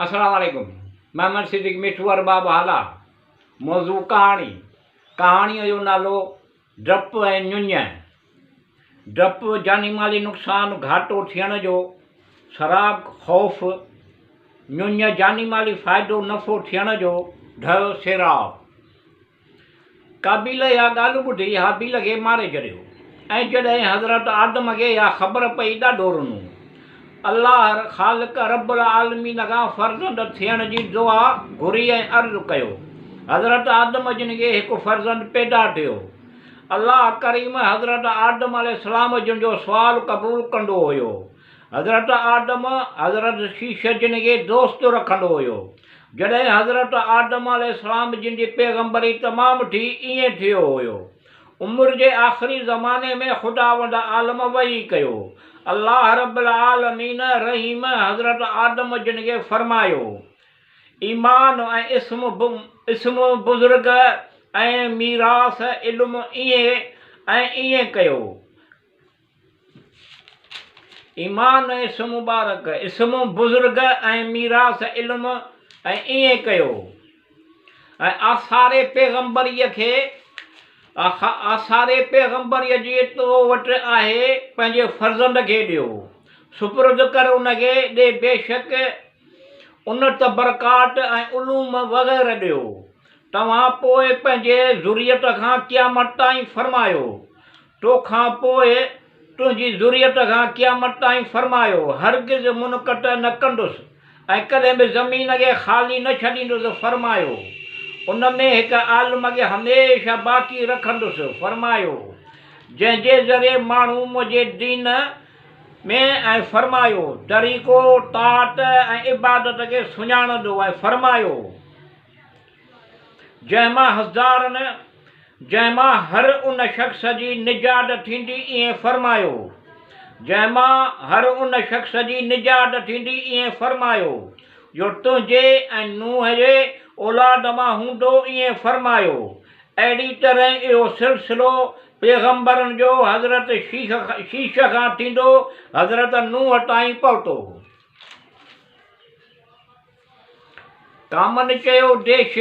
السلام عليڪم محمد صديق مٺو ارباب هالا موضوع ڪهاڻي ڪهاڻيء جو نالو ڊپ ۽ ڃڃ ڊپ جاني مالي نقصان گهاٽو ٿيڻ جو سراب خوف ڃڃ جاني مالي فائدو نفعو ٿيڻ جو ڍء سيراب قابيل اها ڳالهه ٻڌي هابيل کي ماري ڇڏيو ۽ جڏهن حضرت آدم کي اها خبر پئي ڏاڍو رنو. الله خالق رب العالمين کان فرزند ٿيڻ جي دعا گهري ۽ عرض ڪيو. حضرت آدم جن کي هڪ فرزند پيدا ٿيو. الله ڪريم حضرت آدم عليه السلام جن جو سوال قبول ڪندو هيو. حضرت آدم حضرت شيش جن کي دوست رکندو هيو. جڏهن حضرت آدم عليه السلام جن جي پيغمبري تمام ٿي ائين ٿيو هيو. عمر جي آخري زماني ۾ خداوند عالم وحي ڪيو. الله رب العالمين رحيم حضرت آدم جن کي فرمايو، ايمان ۽ اسم اسم بزرگ ۽ ميراث علم ائين ۽ ائين ڪيو. ايمان ۽ اسم مبارڪ، اسم بزرگ ۽ ميراث علم ۽ ائين ڪيو ۽ آثار پيغمبريء کي آثار پيغمبريء جي تو وٽ آهي پنهنجي فرزند کي ڏيو سپرد ڪر ان کي ڏي بيشڪ ان ته برڪات ۽ علوم وغيره ڏيو توهان پوء پنهنجي ذريت کان قيامت تائين فرمايو تو کان پوء تنهنجي ذريت کان قيامت تائين فرمايو، هرگز منقطع نه ڪندس ۽ ڪڏهن به زمين کي خالي نه ڇڏيندس، فرمايو، ان ۾ هڪ عالم کي هميشه باقي رکندس، فرمايو، جنهن جي ذريعي ماڻهو منهنجي دين ۾ ۽ فرمايو، طريقو، طاعت ۽ عبادت کي سڃاڻندو ۽ فرمايو، جنهن مان هزارن، جنهن مان هر ان شخص جي نجات ٿيندي ائين فرمايو. جنهن مان هر ان شخص جي نجات ٿيندي ائين فرمايو، جو تنهنجي ۽ نوح جي اولاد مان هوندو ائين فرمايو. اهڙي طرح اهو سلسلو پيغمبرن جو حضرت شيش کان ٿيندو حضرت نوح تائين پهتو. ڪامن چيو، ديش،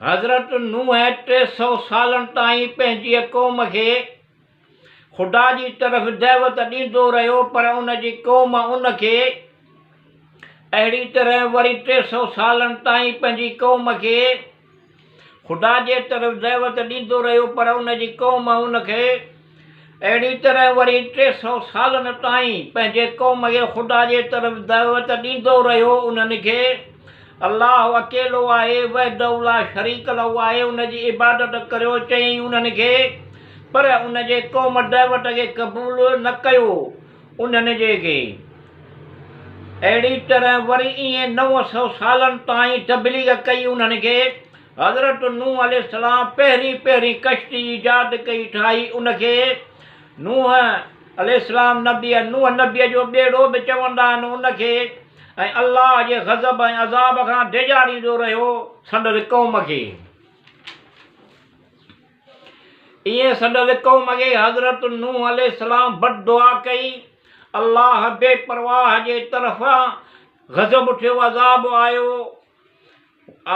حضرت نوح 300 سالن تائين پنهنجيء قوم کي خدا جي طرف دعوت ڏيندو رهيو پر ان جي قوم ان کي اهڙي طرح وري 300 سالن تائين پنهنجي قوم کي خدا جي طرف دعوت ڏيندو رهيو پر ان جي قوم ان کي اهڙي طرح وري 300 سالن تائين پنهنجي قوم کي خدا جي طرف دعوت ڏيندو رهيو انهن کي الله اڪيلو آهي وحده لا شريڪ له آهي ان جي عبادت ڪريو چيائين انهن کي پر ان جي قوم دعوت کي قبول نه ڪيو انهن جي کي اهڙي طرح وري ائين 900 سالن تائين تبليغ ڪئي انهن کي حضرت نوح عليه السلام پهرين پهرين ڪشتي ايجاد ڪئي ٺاهي ان کي نوح عليه السلام نبي نوح نبي جو ٻيڙو به چوندا آهن ان کي ۽ الله جي غضب ۽ عذاب کان ڊيڄاريندو رهيو سندس قوم کي. ائين سندس قوم کي حضرت نوح عليه السلام بد دعا ڪئي الله بي پرواهه جي طرفان غضب ٿيو عذاب آيو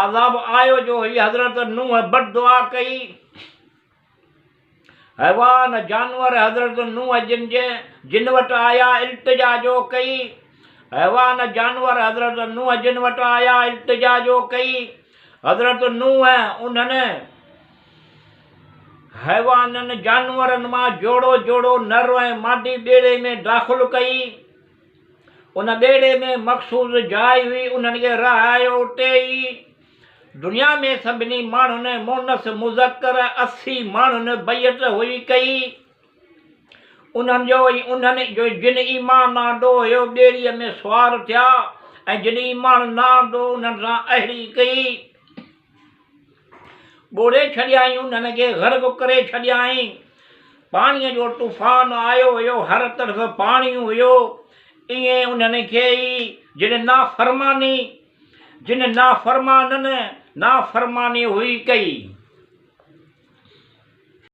عذاب آيو جو هي حضرت نوح بد دعا ڪئي. حيوان جانور حضرت نوح جن جي جن وٽ آيا التجا جو ڪئي. حيوان جانور حضرت نوح جن وٽ آيا التجا جو ڪئي. حضرت نوح انهن حيوانن جانورن مان جوڙو جوڙو نر ۽ مادي ٻيڙي ۾ داخل ڪئي. ان ٻيڙي ۾ مخصوص جاء هئي، انهن کي رهايو اتي ئي. دنيا ۾ سڀني ماڻهن مونث مذڪر 80 ماڻهن بيعت هئي ڪئي. انهن جو ۽ انهن جو جن ايمان آندو هيو ٻيڙيء ۾ سوار ٿيا ۽ جن ايمان نه آندو انهن سان اهڙي ڪئي. ٻوڙي ڇڏيائين انهن کي غرق ڪري ڇڏيائين. پاڻيء جو طوفان آيو هيو هر طرف پاڻي هيو ائين انهن کي ئي جن نافرماني جن نافرمانن نافرماني هئي ڪئي.